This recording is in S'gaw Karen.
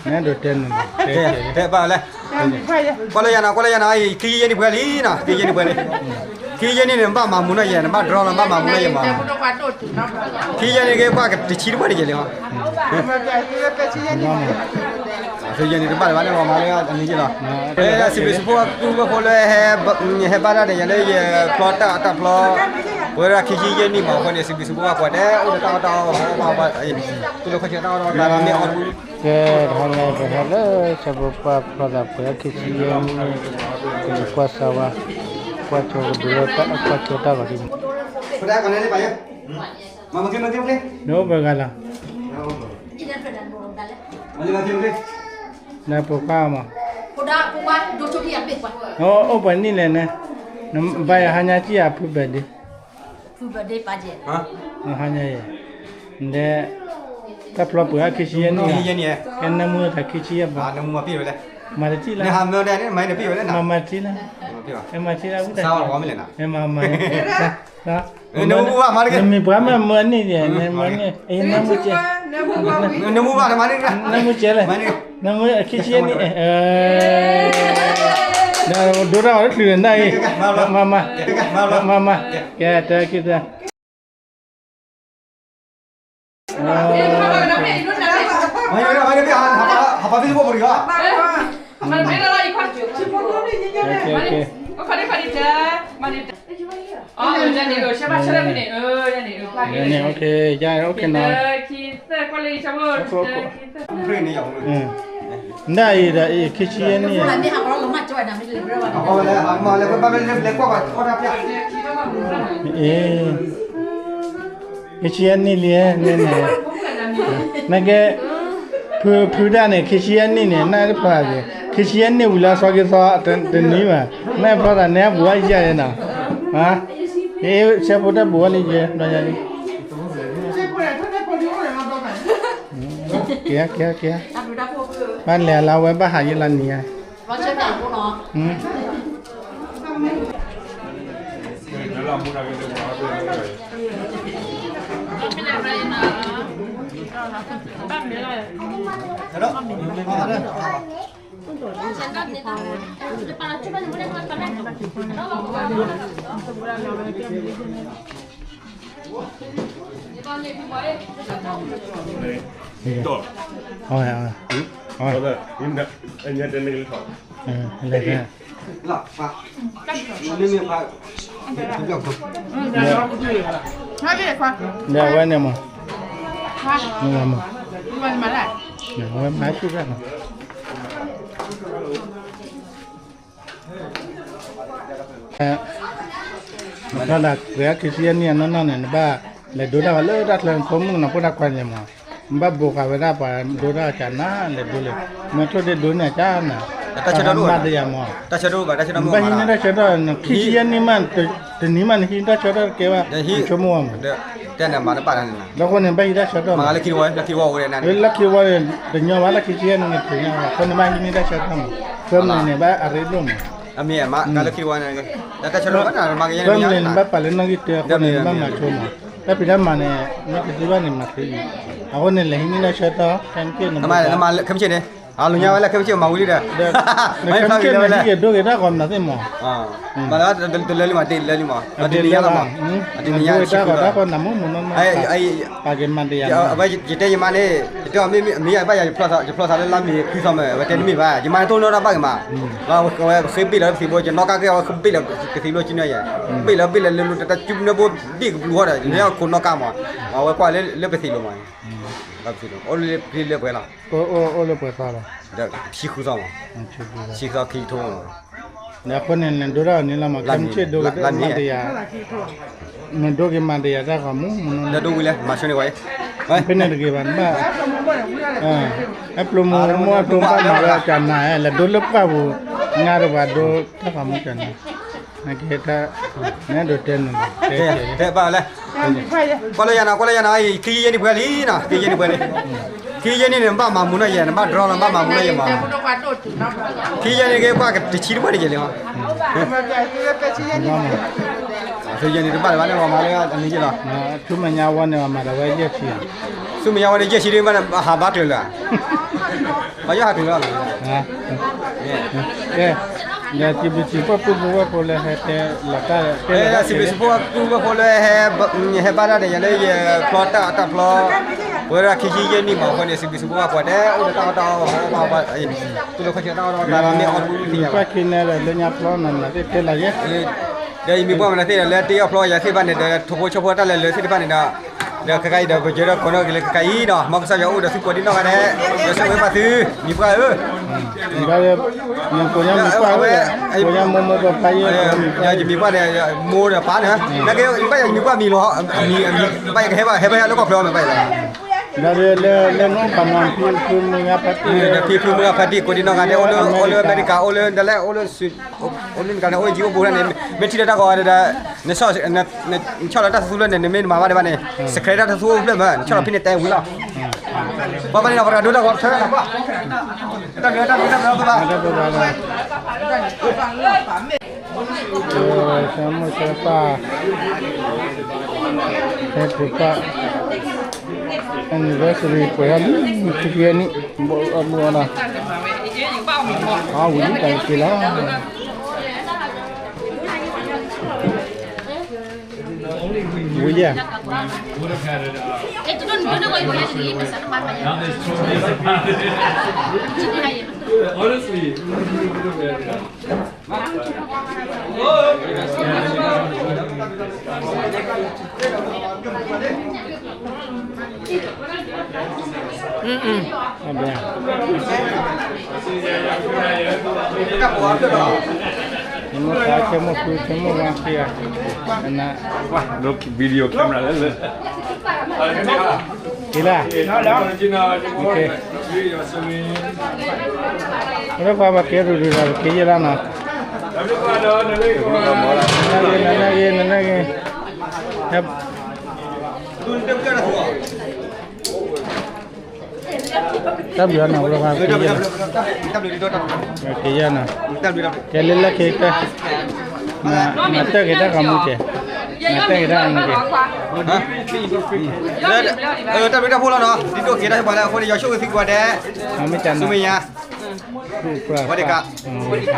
နဒိးတဲနုၤ, တဲဘၣ်လဲၣ်, ကွၢ်လၢယၤနီၤ, ကွၢ်လၢယၤနီၤ, ခံယဲၢ်နံၣ်ပှဲၤလံနီၤ, ခံယဲၢ်နံၣ်ပှဲၤလံ, ခံယဲၢ်နံၣ်န့ၣ် နဘၣ်မၤမူနီၤယဲ, နဘၣ်ဒြီလီၤ နဘၣ်မၤမူနီၤယဲမး, ခံယဲၢ်နံၣ်က့ၤကွၢ်တဆံတဝဲတယဲၢ်လံဟီ ခံယဲၢ်နံၣ်တဘၣ်လၢၤဘၣ်န့ၣ်လီၤ, မၤလၢအနံၤယဲလီၤ, စံးဘျုးစံးဖှိၣ်ဘၣ်ကိးဘၣ်ဖိလၢ ဟဲဘၣ်တၢ်ဒီးယၤလၢယဖျီတၢ်အီၣ်တၢ်ဖျီ, ပဝဲဒၣ်ခံဆံယဲၢ်နံၣ်မးအဃိန့ၣ် စံးဘျုးစံးဖှိၣ်ဘၣ်ပှၤတဲအိၣ်ဒီးတၢ်အီၣ်တၢ်အီ, တူၢ်လိာ်ခီၣ်ဆၢတၢ်အီၣ်တၢ်အီမ့ၢ်အီၣ်တပူၤ, ကဲ, ဟဲလၢပဟဲလၢ ဆၢဖိပှၢ်ဖျီသးပှဲၤခံဆံယဲၢ်နံၣ်, ကကွၢ်စၢၤဝါ, ကွၢ်ဆိကဒုလၢတၢ်ကွၢ်ဆိတၢ်ဂီၤဒ်န့ၣ်, ဒိၣ်ပှဲၤဂၤလီၤ, လၢပကွၢ်မး, အိၣ်ပှဲၤနံၣ်လဲၣ်န့ၣ်, ဘၣ်ယဟါညါကံၢ်ယၤဖုဘဲဒ့ ဟါညါယဲ, ဒီး တၢ်ဖျီပှဲၤအခံဆံယဲၢ်နံၣ်, ကဲနၢမူသးခံဆံယဲၢ်ဘၣ်, မၤတထံၣ်လၢ, မၤမၤတထံၣ်လၢ, မၤမၤ, နမ့ၢ်ပှၤမ့ၢ်မုာ်အနံၣ်ယဲ, နမ့ၢ်မုာ်, နမ့ၢ်မုာ်ကဲလဲၣ်, နမ့ၢ်ခံဆံယဲၢ်နံၣ်, ဒိၣ်တၢ်အီၤတချုးနၤအံၤ, မၤမၤ, မၤမၤ, ကဲတၢ်ခံတၢ် နဒၣ်အံၤဒီးအံၤ ခံဆံယဲၢ်နံၣ်, ခံဆံယဲၢ်နံၣ်လံန့ၣ်, နကဲ, ဖုဒၣ်န့ၣ် ခံဆံယဲၢ်နံၣ်န့ၣ် နတဖျီသး, ခံဆံယဲၢ်နံၣ်ဝံၤလၢအစီက့ၤသီတနွံဘၣ်, နဖျီသးန့ၣ် အဘူးဝဲယဲန့ၣ်နီၤ, ဆၢဖိတၢ်ဘူးဝဲလံယဲ, က့ၤ, က့ၤ, က့ၤ, ဘၣ်လဲၤလၢဝဲဘၣ်ဟးယဲလၢနံၤဧါ ဒီးအဝဲန့ၣ်မး, မ့ၢ်မး, အဝဲမၤဆူၣ်တၢ်မး, နထီၣ်ဒၣ်ပှဲၤခံဆံယဲၢ်နံၣ်အနီၢ်နီၢ်န့ၣ် နဘၣ်လဲၤဒိတၢ်ဂီၤလၢတၢ်ချၢ နဖိမုၣ်ကနီၤဖိတၢ်ခွါန့ၣ်မး, နဘၣ်ဘိးဃာ်ဝဲဒၣ်ပှၤဒိတၢ်ကနၤ လဲၤဒိလဲၣ်, မ့ၢ်ထိၣ်ဒ့ဒိန့ၣ်ကနၤ, တၢ်မၤတယၤမး, နဘၣ်ဟံးန့ၢ်တၢ်ဆၢထီၣ်, ခံဆံယဲၢ်နံၣ်မး, တနံၤမးနဟံးတၢ်ဆၢထီၣ်တကဲဘၣ်, ဆိကမိၣ်ဝဲမး, ဒီးအဃိန့ၣ် ဘၣ်ဟံးတၢ်ဆၢထီၣ်မး, လၢခံဝီ, လၢခံဝီတညီဘၣ် လၢခံဆံယဲၢ်နံၣ်တညီဘၣ်, အဃိန့ၣ် ဘၣ်ဟံးန့ၢ်တၢ်ဆၢထီၣ်မး, ဖဲမုၢ်နံၤန့ၣ် ဘၣ်အရ့ဒိၣ်မး, ဖဲမုၢ်နံၤန့ၣ် ဘၣ်ပာ်လၢနီၣ်ဂံၢ်တၢအဃိန့ၣ် နဘၣ်မၤဆိမး, တၢ်ဖံးတၢ်မၤန့ၣ် မ့ၢ်တသ့ဘၣ်န့ၣ် မၤသ့လံ, အဃိန့ၣ် လဲၤဟံးန့ၢ်တၢ်ဆၢထီၣ်, ခဲမုၢ်ဆ့ၣ်န့ၣ် မၤဝံၤလံဒီး, ခဲမုၢ်ဆ့ၣ်န့ၣ် ဟံးက့ၤဒိက့ၤတၢ်ဂီၤမနုၤသ့ၣ်မး, မၤလၢတလၢလံမး တလၢလံမး, တနံၤညါလီၤမး, တနံၤညါ တၢ်ဂီၤတၢ်ဂီၤနၤမ့ၢ်မ့ၢ်နီၢ်နီၢ်, ပာ်က့ၤမၤတယၤ, အဝဲယတဲယမါန့ၣ်, ယတဲအီၤမ့ၢ်မ့ၢ်ယဘၣ်ယၤ ယဖျီသးလၢလါမ့ၤခုသီမး, အဝဲတဲတမ့ၢ်ဘၣ်, ယမါန့ၣ်တအိၣ်နီတၢ်ဘၣ်က့ၤမး, အဝဲဃ့ဘ့ၣ်လီၤပသံးဘိ ယနီၣ်ကါက့ၤ အဝဲဃ့ဘ့ၣ်လီၤပသံးဘိ ကၠိနီၣ်ယဲ, ဘ့ၣ်လီၤဘ့ၣ်လီၤလၢလၢတၢ်ကၠူနၢဘိဘ့ၣ်ကဘျူးဃီဒီး ယလဲၤအခိၣ်နီၣ်ကါမး, အဝဲကွၢ်လၢပသံးလိၤမး, အိၣ်လၢပှဲၤလီၤ, အိၣ်လၢပှဲၤသီလီၤ, ဆံဃုသီမး, ဆံဃုသီခံကထိမး ဒီးအဃိန့ၣ် နဒိတၢ်ဂီၤန့ၣ်လီၤမး, ခဲမုၢ်ဆ့ၣ်ဒိက့ၤမၤတယၤ, နဒိက့ၤမၤတယၤတၢ်ဂီၤမူမူနီၢ်နီၢ်, ဖဲန့ၣ်တဂ့ၤဘၣ်, နဘၣ်, အပျိမူမိၢ်အပျိမးမၤဝဲကနၤ, လဲၤဒိလၢပှၢ်ပူၤ, ငါတပှၤဒိတၢ်ဂီၤမူကနၤ, နကဲတၢ်, နဒိတဲနုၤ, တဲဘၣ်လဲၣ်, ကွၢ်လၢယၤနီၤ ကွၢ်လၢယၤနီၤ, ခံယဲၢ်နံၣ်ပှဲၤလံနီၤ, ခံယဲၢ်နံၣ်ပှဲၤလံ, ခံ ခံယဲၢ်နံၣ်န့ၣ် နဘၣ်မၤမူနီၢ်ယဲ နဘၣ် draw လီၤ နဘၣ်မၤမူနီၢ်ယဲမး. ခံယဲၢ်နံၣ်က့ၤ ပှၢ်တဆံတပှၢ်တယဲၢ်လံမး. ခံယဲၢ်နံၣ်တဘၣ်လၢၤဘၣ်န့ၣ် ပှၤမၤလၢအနံၣ်ယဲၢ်လီၤ. ဆူမဲာ်ညါဝဲန့ၣ် ပှၤမၤဒီးဝဲယဲၢ်ဆံ, ဆူမဲာ်ညါဝဲန့ၣ် ယဲၢ်ဆံဒ်မးန့ၣ် ဟးဘါကျၢၤလၢၤ, ပှၤယီၢ်ဟးကျၢၤလီၤ. ဒီးစံးဘျုးစံးဖှိၣ်ပုၢ်ဖိဝဲၢ်ဖိလၢဟဲတဲလီၤတၢ်, စံးဘျုးစံးဖှိၣ်ပုၢ်ဖိဝဲၢ်ဖိလၢဟဲ, ဟဲဘၣ်တၢ်န့ၣ် ယၤလၢယဖျီတၢ်အတၢ်ဖျီ, ပဝဲဒၣ်ခံဆံယဲၢ်နံၣ်မးအဃိန့ၣ် စံးဘျုးစံးဖှိၣ်ပှၤတဲအိၣ်ဒီးတၢ်အီၣ်တၢ်အီ, တူၢ်လိာ်ခီၣ်ဆၢတၢ်အီၣ်တၢ်အီ, မ့ၢ်အီၣ်တဘူၣ်သ့ၣ်ညါဘၣ်. ဒီးယမ့ၢ်ပှၢ်မနုၤသ့ၣ်ဒီး လၢတ့အီၣ်ဖျီယၤသ့ၣ်တဖၣ်န့ၣ်ဒီး ထိၣ်ဖိဆီဖိတၢ်လဲၤလၢသ့ၣ်တဖၣ်န့ၣ်ဒီး ဒီးခဲခါအံၤဒီး ပယီၤဒီးကိးနီၣ်က့ၤလၢခဲခါအံၤဒီး မ်ကစၢ်ယွၤအိၣ်ဒီးသုကိးဒံနီၢ်ဂၤဒဲး, ယွၤဆိၣ်ဂ့ၤဘၣ်သု, မံၤပှၢ်ဧၢ, ယမံၤပှၢ်ဒီး မိၢ်ဒီးပၢ်န့ၣ်, နကဲဘၣ်ယမံၤပှၢ်မံၤလီၤ, မံၤဘၣ်ယကဟဲဘၣ်ဟဲဘၣ်လၢကီၢ်ချၢမ့ၢ်ဘၣ်လီၤ. ဒီးဖံဖုမုၢ်ဂၤဖါတံၢ်, ဖံဖုမုၢ်ဂၤဖါတံၢ် ကိးဒံနီၢ်ဂၤဒဲး အိၣ်လၢအမဲရကၤ အိၣ်လၢဒ်လဲၣ် အိၣ်လၢ အိၣ်လၢနကၤန့ၣ် အိၣ်ယံၤအိၣ်ဘူးန့ၣ် မ့ၢ်ထံၣ်လၢတၢ်ဂီၤဂၤဒီး နဆီၣ်လီၤတၢ်သူသူလၢန့ၣ် နမ့ၢ်နမၤဘၣ်ဒံးဘၣ်န့ၣ် subscribe တၢ်သူသူအိၣ်ဖျဲၣ်မး နဆီၣ်လီၤဖဲန့ၣ်တဲဝံၤလီၤ. ပှၤဘၣ်န့ၣ်ဒီး ပှၤတၢ်ဒိတၢ်ဂီၤဆၢလီၤ, တၢ်ဘျုးတၢ်ဘျုးတၢ်ဘျုးဘၣ်ဘၣ်. ဆၢမိၢ်ဆၢပၢ်, ဟဲပူၤပၢ်, anniversary ပှဲၤဒၣ်လံ ခံကယဲၢ်နံၣ်, ဘိးအဘိးအီၤလီၤ, အဝံၤလံတၢ်က့ၤလီၤ. ဝံၤယဲၢ် အဘျါ, နမိၢ်ခါ ခဲမိၢ်ဖု ခဲမိၢ်ဝါခံဂၤ, န, video camera လၢလၢ, က့ၤလၢ, လၢပှၤဘၣ်ကဲရူၤရူၤဒီး ပက့ၤယဲၢ်လၢနီၤ, နနဂ့ၤ နနဂ့ၤ, တၢ်ဘျုးနီၤ ပက့ၤယဲၢ်နီၤ, က့ၤယဲၢ်နီၤ, ကဲလၢလၢက့ၤကဲ, နတၢ်က့ၤတၢ်ဂီၤမူကဲ, နတၢ်က့ၤတၢ်ဂီၤမူကဲ, တၢ်ဘျုးတၢ်ဖှိၣ်လီၤနီၤ, ဒ်သိးက့ၤတၢ်ဟ့ၣ်ပှၤလၢအဃိန့ၣ် ယွၤဆိၣ်ဂ့ၤသုကိးဂၤဒဲး, ဆူမဲာ်ညါ, ဝဲဒၣ်က, ဝဲဒၣ်က.